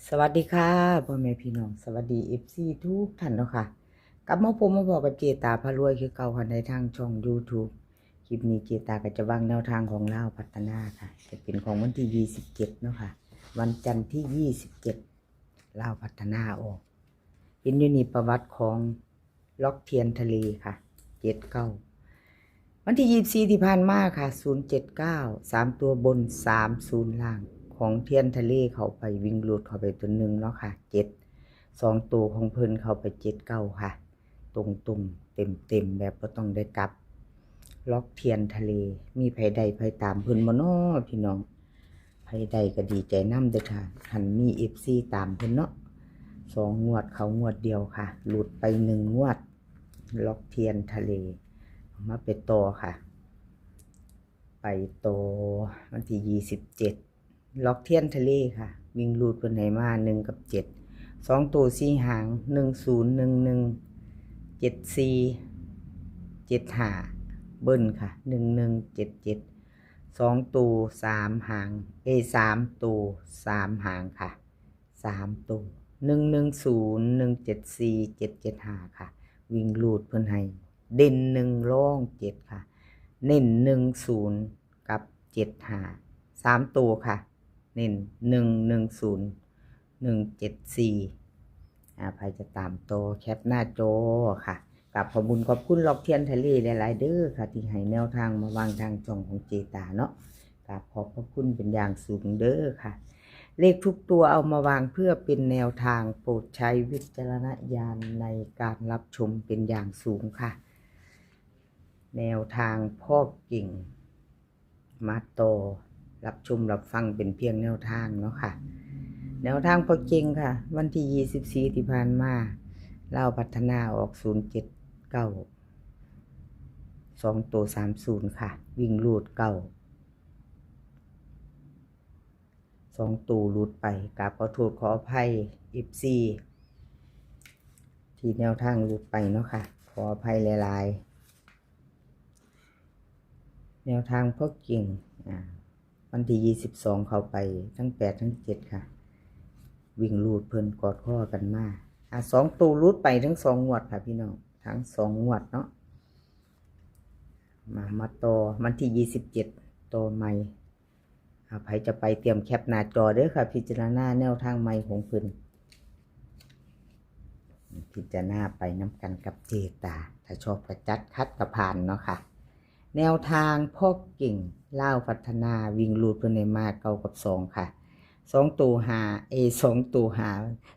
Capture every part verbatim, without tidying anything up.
สวัสดีค่ะ พ่อแม่พี่น้อง สวัสดี เอฟซี ทุกท่านเนาะค่ะ กลับมาพบมาพ้อกับเจตาพารวยคือเก่าค่ะ ในทางช่อง YouTube คลิปนี้เจตาก็จะวางแนวทางของลาวพัฒนาค่ะ จะเป็นของวันที่ ยี่สิบเจ็ด เนาะค่ะ วันจันทร์ที่ ยี่สิบเจ็ด ลาวพัฒนาออก เป็นอยู่นี่ประวัติของล็อกเทียนทะเลค่ะ เจ็ดเก้า วันที่ ยี่สิบสี่ ที่ผ่านมาค่ะ ศูนย์เจ็ดเก้า สามตัวบน สามศูนย์ ล่าง ของเทียนทะเลเข้าไป วิ่งรูดเข้าไปตัวหนึ่งเนาะค่ะ เจ็ด สองตัวของเพิ่นเข้าไป เจ็ดเก้า ค่ะ ตรงๆ เต็มๆ แบบบ่ต้องได้กลับ ล็อกเทียนทะเล มีไผได้ไผตามเพิ่นบ่น้อพี่น้อง ไผได้ก็ดีใจนำเด้อค่ะ คันมี เอฟซี ตามเพิ่นเนาะ สองงวดเข้างวดเดียวค่ะ หลุดไปหนึ่งงวด ล็อกเทียนทะเล เอามาไปต่อค่ะ ไปต่อวันที่ ยี่สิบเจ็ด ล็อกเทียนทะเลค่ะ วิ่งรูดเพิ่นให้มา หนึ่ง กับ เจ็ด สองตัวสี่หาง หนึ่งศูนย์ หนึ่งหนึ่ง เจ็ดสี่ เจ็ดห้า เบิ้ลค่ะ หนึ่งหนึ่ง เจ็ดเจ็ด สองตัวสามหาง เอ้ย สามตัวสามหางค่ะ สามตัว หนึ่งหนึ่งศูนย์ หนึ่งเจ็ดสี่ เจ็ดเจ็ดห้า ค่ะ วิ่งรูดเพิ่นให้ เด่นหนึ่ง รองเจ็ดค่ะ เน้นหนึ่งศูนย์ กับเจ็ดห้า สามตัวค่ะ เน้นหนึ่งหนึ่งศูนย์ หนึ่งเจ็ดสี่ อ่า ไผจะตามต่อแคปหน้าจอค่ะ กราบขอบบุญขอบคุณล็อกเทียนทะเลหลายๆ เด้อค่ะ ที่ให้แนวทางมาวางทางช่องของเจตาเนาะ กราบขอบพระคุณเป็นอย่างสูงเด้อค่ะ เลขทุกตัวเอามาวางเพื่อเป็นแนวทาง โปรดใช้วิจารณญาณในการรับชมเป็นอย่างสูงค่ะ แนวทางพ่อเก่ง มาต่อรับชมรับฟังเป็นเพียงแนวทางเนาะค่ะ แนวทางพ่อเก่งค่ะ วันที่ ยี่สิบสี่ ที่ผ่านมา ลาวพัฒนาออก ศูนย์เจ็ดเก้า สองตัว สามศูนย์ ค่ะ วิ่งรูด เก้า สองตัวหลุดไป กราบขอโทษขออภัย เอฟซี ที่แนวทางหลุดไปเนาะค่ะ ขออภัยหลายๆ แนวทางพ่อเก่ง อ่า วันที่ ยี่สิบสอง เข้าไปทั้ง แปด ทั้ง เจ็ด ค่ะ วิ่งรูดเพิ่นกอดข้อกันมา อ่า สองตัวหลุดไปทั้งสองงวดค่ะพี่น้อง ทั้งสองงวดเนาะ มา มาต่อวันที่ ยี่สิบเจ็ด ต่อใหม่ อ่า ไผจะไปเตรียมแคปหน้าจอเด้อค่ะ พิจารณาแนวทางใหม่ของเพิ่น พิจารณาไปนำกันกับเจตา ถ้าชอบก็จัด ขัดก็ผ่านเนาะค่ะ แนวทางพ่อเก่ง ลาวพัฒนา วิ่งรูดเพิ่นให้มา เก้า กับ สอง ค่ะ สองตัวห้า เอ้ย สองตัวห้า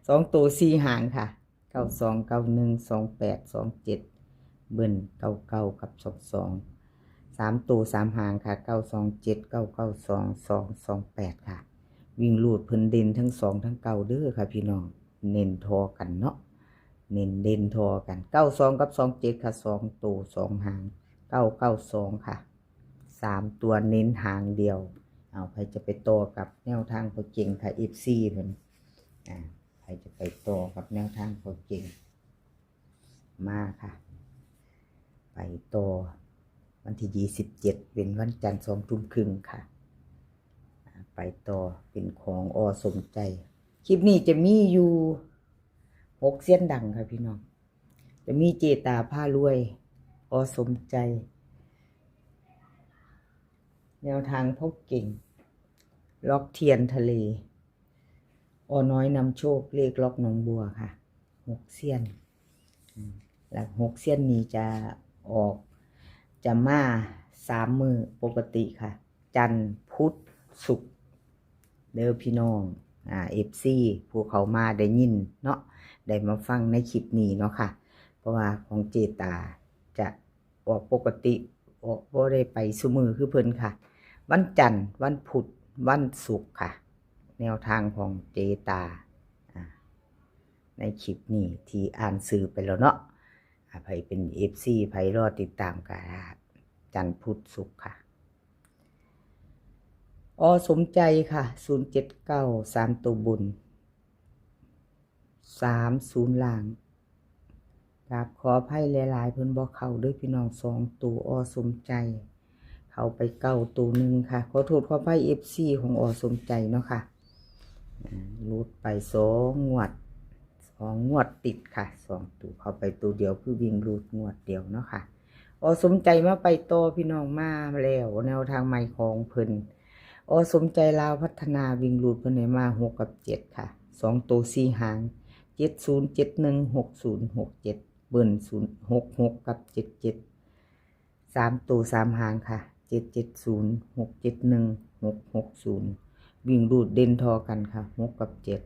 สองตัวสี่หางค่ะ เก้าสอง เก้าหนึ่ง สองแปด สองเจ็ด เบิ้ล เก้าเก้า กับ สองสอง สามตัวสามหางค่ะ เก้าสองเจ็ด เก้าเก้าสอง สองสองแปด ค่ะ วิ่งรูดเพิ่นเด่นทั้งสองทั้งเก้าเด้อค่ะพี่น้อง เน้นทอกันเนาะ เน้นเด่นทอกัน เก้าสอง กับ สองเจ็ด ค่ะ สองตัวสองหาง เก้าเก้าสอง ค่ะ สามตัวเน้นหางเดียว เอา ไผจะไปต่อกับแนวทางพ่อเก่งค่ะ เอฟซี เพิ่น อ่า ไผจะไปต่อกับแนวทางพ่อเก่ง มาค่ะ ไปต่อ วันที่ ยี่สิบเจ็ด เป็นวันจันทร์ สองทุ่มครึ่งค่ะ อ่า ไปต่อเป็นของ อ.สมใจ คลิปนี้จะมีอยู่ หกเซียนดังค่ะพี่น้อง จะมีเจตาพารวย อ.สมใจ แนวทางพ่อเก่ง ล็อกเทียนทะเล อ.น้อยนำโชค เลขล็อกหนองบัวค่ะ หกเซียน อืม และหกเซียนนี้จะออก จะมาสามมื้อปกติค่ะ จันทร์ พุธ ศุกร์ เด้อพี่น้อง อ่า เอฟซี ผู้เขามาได้ยินเนาะ ได้มาฟังในคลิปนี้เนาะค่ะ เพราะว่าของเจตาจะออกปกติ ออก บ่ได้ไปซุมื้อคือเพิ่นค่ะ วันจันทร์ วันพุธ วันศุกร์ค่ะ แนวทางของเจตา อ่า ในคลิปนี้ที่อ่านชื่อไปแล้วเนาะ อ่า ไผเป็น เอฟซี ไผรอติดตามก็ จันทร์ พุธ ศุกร์ค่ะ อ.สมใจค่ะ ศูนย์เจ็ดเก้า สามตัวบน สามศูนย์ ล่าง กราบขออภัยหลายๆ เพิ่นบ่เข้าเด้อพี่น้อง สองตัว อ.สมใจ เข้าไปเก้าตัวหนึ่งค่ะ ขอโทษขออภัย เอฟซี ของ อ.สมใจ เนาะค่ะ อ่า รูดไปสองงวด สองงวดติดค่ะ สองตัวเข้าไปตัวเดียว คือวิ่งรูดงวดเดียวเนาะค่ะ อสมใจมาไปต่อพี่น้อง มาแล้ว แนวทางใหม่ของเพิ่น อสมใจลาวพัฒนา วิ่งรูดเพิ่นให้มาหกกับเจ็ดค่ะ สองตัวสี่หาง เจ็ดศูนย์ เจ็ดหนึ่ง หกศูนย์ หกเจ็ด เบิ้ลศูนย์ หกหก กับ เจ็ดเจ็ด สามตัวสามหางค่ะ เจ็ดเจ็ดศูนย์ หกเจ็ดหนึ่ง หกหกศูนย์ วิ่งรูดเด่นทอกันค่ะ หกกับเจ็ด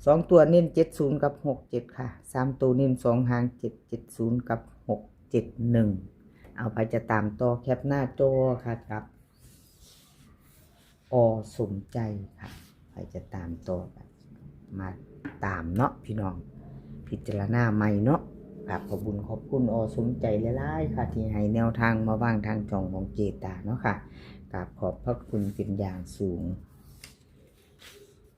สองตัวเน้นเจ็ดศูนย์กับหกเจ็ดค่ะ สามตัวเน้นสองหาง เจ็ดเจ็ดศูนย์กับหกเจ็ดหนึ่ง เอาไปจะตามต่อแคปหน้าจอค่ะ กับ อสมใจค่ะ ไปจะตามต่อกัน มาตามเนาะพี่น้อง พิจารณาใหม่เนาะ กราบขอบบุญขอบคุณอสมใจหลายๆค่ะ ที่ให้แนวทางมาวางทางช่องของเจตาเนาะค่ะ กราบขอบพระคุณเป็นอย่างสูง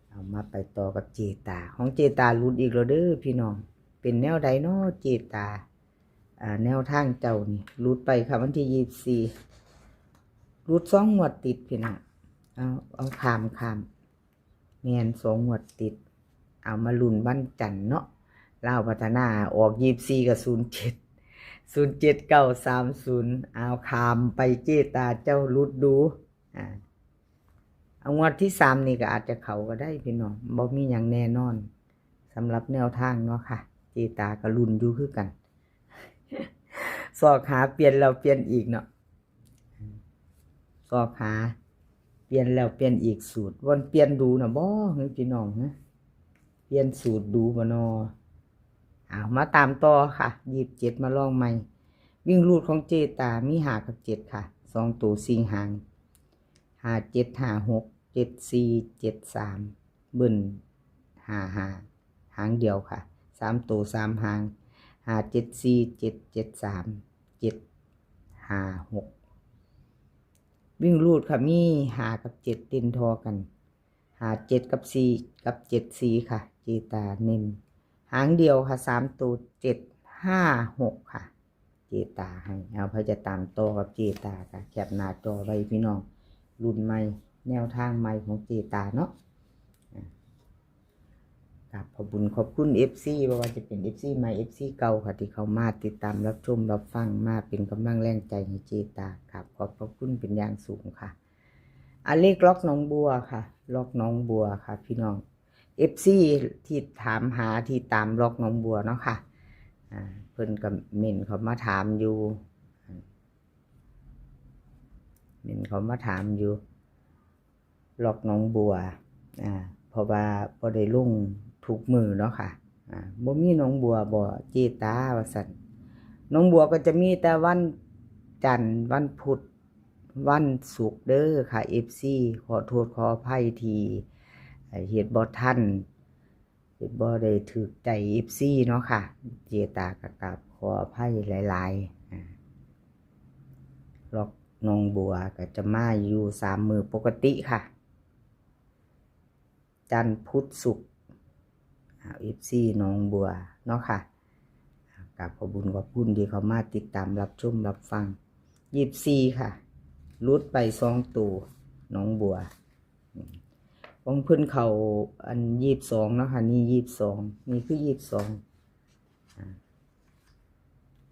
เอามาไปต่อกับเจตา ของเจตาหลุดอีกแล้วเด้อพี่น้อง เป็นแนวใดเนาะเจตา อ่า แนวทางเจ้านี่หลุดไปค่ะ วันที่ยี่สิบสี่ หลุดสองงวดติดพี่น้อง เอา เอาข้ามข้าม แม่นสองงวดติด เอามาลุ้นวันจันทร์เนาะ ลาวพัฒนาออกยี่สิบสี่กับศูนย์เจ็ด ศูนย์เจ็ดเก้าสามศูนย์ เอาข้ามไปเจตาเจ้าหลุดดู อ่า เอางวดที่สามนี่ก็อาจจะเข้าก็ได้พี่น้อง บ่มีหยังแน่นอน สำหรับแนวทางเนาะค่ะ เจตาก็ลุ้นอยู่คือกัน ซอกหาเปลี่ยนแล้วเปลี่ยนอีกเนาะ ซอกหาเปลี่ยนแล้วเปลี่ยนอีก สูตร วันเปลี่ยนดูนะบ่ เฮ้ยพี่น้องนะ เปลี่ยนสูตรดูบ่นอ เอามาตามต่อค่ะ ยี่สิบเจ็ดมาลองใหม่ วิ่งรูดของเจตามีห้ากับเจ็ดค่ะ สองตัวสี่หาง ห้าเจ็ด ห้าหก เจ็ดสี่ เจ็ดสาม เบิ้ลห้าห้า หางเดียวค่ะ สามตัวสามหาง ห้าเจ็ดสี่ เจ็ดเจ็ดสาม เจ็ดห้าหก วิ่งรูดค่ะ มีห้ากับเจ็ดเด่นทอกัน ห้าเจ็ดกับสี่ กับเจ็ดสี่ค่ะ เจตาเน้น หางเดียวค่ะ สามตัว เจ็ดห้าหกค่ะ เจตาให้ เอาไปจะตามต่อกับเจตาค่ะ แคปหน้าจอไว้พี่น้อง รุ่นใหม่ แนวทางใหม่ของเจตาเนาะ อ่ะ กราบขอบบุญขอบคุณ เอฟซี บ่ว่าจะเป็น เอฟซี ใหม่ เอฟซี เก่าค่ะ ที่เข้ามาติดตามรับชมรับฟัง มาเป็นกำลังแรงใจให้เจตา กราบขอบพระคุณเป็นอย่างสูงค่ะ อ่ะ เลขล็อกหนองบัวค่ะ ล็อกหนองบัวค่ะ พี่น้อง เอฟซี ที่ถามหา ที่ตามล็อกหนองบัวเนาะค่ะ อ่า เพิ่นก็เม้นเข้ามาถามอยู่ เม้นเข้ามาถามอยู่ ล็อกหนองบัว อ่า เพราะว่าบ่ได้ลงทุกมื้อเนาะค่ะ อ่า บ่มีหนองบัวบ่เจตา ว่าซั่น หนองบัวก็จะมีแต่วันจันทร์ วันพุธ วันศุกร์เด้อค่ะ เอฟซี ขอโทษขออภัยที่ เอ่อ เฮ็ดบ่ทัน เฮ็ดบ่ได้ถูกใจ เอฟซี เนาะค่ะ เจตาก็กราบขออภัยหลายๆ อ่า ล็อกหนองบัวก็จะมาอยู่สามมื้อปกติค่ะ จันทร์พุธศุกร์ อ่า เอฟซี หนองบัวเนาะค่ะ อ่ากราบขอบบุญขอบคุณที่เข้ามาติดตามรับชมรับฟัง ยี่สิบสี่ค่ะ หลุดไปสองตัว หนองบัว อืม ของเพิ่นเข้าอันยี่สิบสองเนาะค่ะ นี่ยี่สิบสอง นี่คือยี่สิบสอง อ่า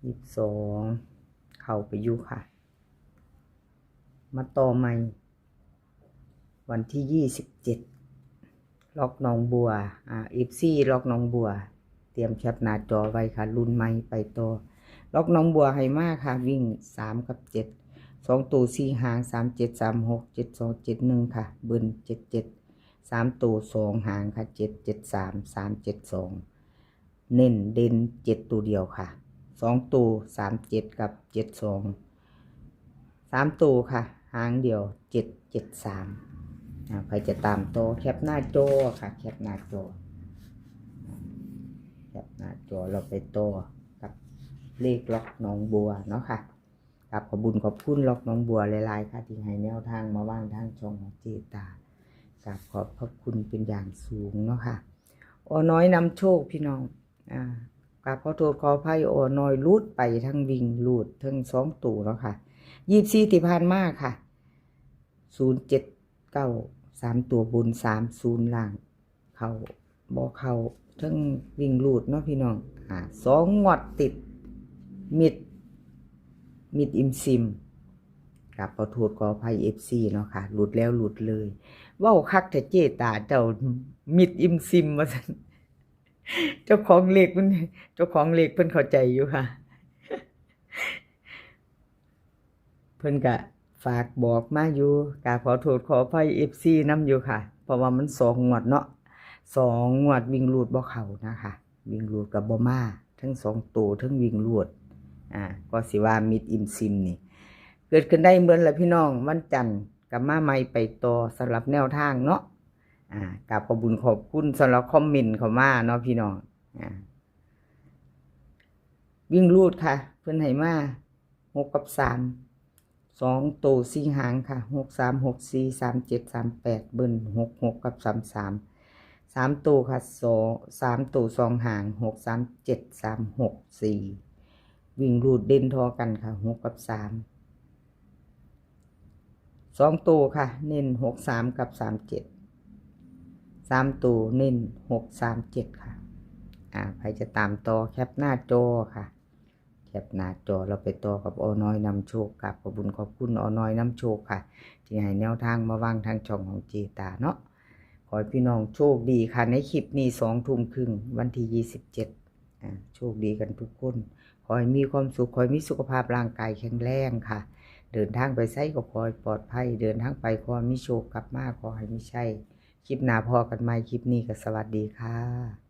ยี่สิบสอง เข้าไปอยู่ค่ะ มาต่อใหม่ วันที่ยี่สิบเจ็ด ล็อกหนองบัว อ่า เอฟซี ล็อกหนองบัว เตรียมแคปหน้าจอไว้ค่ะ รุ่นใหม่ไปต่อ ล็อกหนองบัวให้มาค่ะ วิ่งสามกับเจ็ด สองตัวสี่หาง สามเจ็ด สามหก เจ็ดสอง เจ็ดหนึ่งค่ะ เบิ้ลเจ็ดเจ็ด สามตัวสองหางค่ะ เจ็ดเจ็ดสาม สามเจ็ดสอง เน้นเด่นเจ็ดตัวเดียวค่ะ สองตัว สามเจ็ด กับ เจ็ดสอง สามตัวค่ะ หางเดียว เจ็ดเจ็ดสาม อ่า ใครจะตามต่อแคปหน้าจอค่ะ แคปหน้าจอ แคปหน้าจอ เราไปต่อกับเลขล็อกหนองบัวเนาะค่ะ กราบขอบบุญขอบคุณล็อกหนองบัวหลายๆค่ะ ที่ให้แนวทางมาวางทางช่องของเจตา กราบขอบพระคุณเป็นอย่างสูงเนาะค่ะ ออน้อยนำโชคพี่น้อง อ่า กราบขอโทษขออภัย ออน้อยหลุดไปทั้งวิ่งหลุดทั้งสองตัวเนาะค่ะ ยี่สิบสี่ ที่ผ่านมาค่ะ ศูนย์เจ็ดเก้า สามตัวบน สามศูนย์ล่าง เข้า บ่เข้า เทิงวิ่งรูดเนาะพี่น้อง อ่า สองงวดติด มิด มิดอิ่มซิม กราบขอโทษขออภัย เอฟซี เนาะค่ะ หลุดแล้วหลุดเลย เว้าคักแท้เจตาเจ้า มิดอิ่มซิม ว่าซั่น เจ้าของเลขเพิ่น เจ้าของเลขเพิ่นเข้าใจอยู่ค่ะ เพิ่นก็ฝากบอกมาอยู่ กราบขอโทษขออภัย เอฟซี นำอยู่ค่ะ เพราะว่ามันสองงวดเนาะ สองงวดวิ่งรูดบ่เข้านะคะ วิ่งรูดก็บ่มา ทั้งสองตัว ทั้งวิ่งรูด อ่า ก็สิว่ามิดอิ่มซิมนี่ เกิดขึ้นได้เบิดล่ะพี่น้อง วันจันทร์ก็มาใหม่ไปต่อสำหรับแนวทางเนาะ อ่า กราบขอบบุญขอบคุณสำหรับคอมเมนต์เข้ามาเนาะพี่น้อง อ่า วิ่งรูดค่ะ เพิ่นให้มา หก กับ สาม สองตัวสี่หางค่ะ หก สาม หก สี่ สาม เจ็ด สาม แปด เบิ้ล หก หก กับ สาม สาม สาม ตัวค่ะ สอง สาม ตัวสองหาง หก สาม เจ็ด สาม หก สี่ วิ่งรูดเด่นทอกันค่ะ หก กับ สาม สอง ตัวค่ะ เน้น หก สาม กับ สาม เจ็ด สาม ตัวเน้น หก สาม เจ็ด ค่ะ อ่า ใครจะตามต่อแคปหน้าจอค่ะ แคปหน้าจอ เราไปต่อกับอน้อยนำโชค กราบขอบบุญขอบคุณอน้อยนำโชคค่ะ ที่ให้แนวทางมาวางทางช่องของเจตาเนาะ ขอให้พี่น้องโชคดีค่ะ ในคลิปนี้สองทุ่มครึ่ง วันที่ยี่สิบเจ็ด อ่า โชคดีกันทุกคน ขอให้มีความสุข ขอให้มีสุขภาพร่างกายแข็งแรงค่ะ เดินทางไปไสก็ขอให้ปลอดภัย เดินทางไปขอให้มีโชค กลับมาขอให้มีชัย คลิปหน้าพ้อกันใหม่ คลิปนี้ก็สวัสดีค่ะ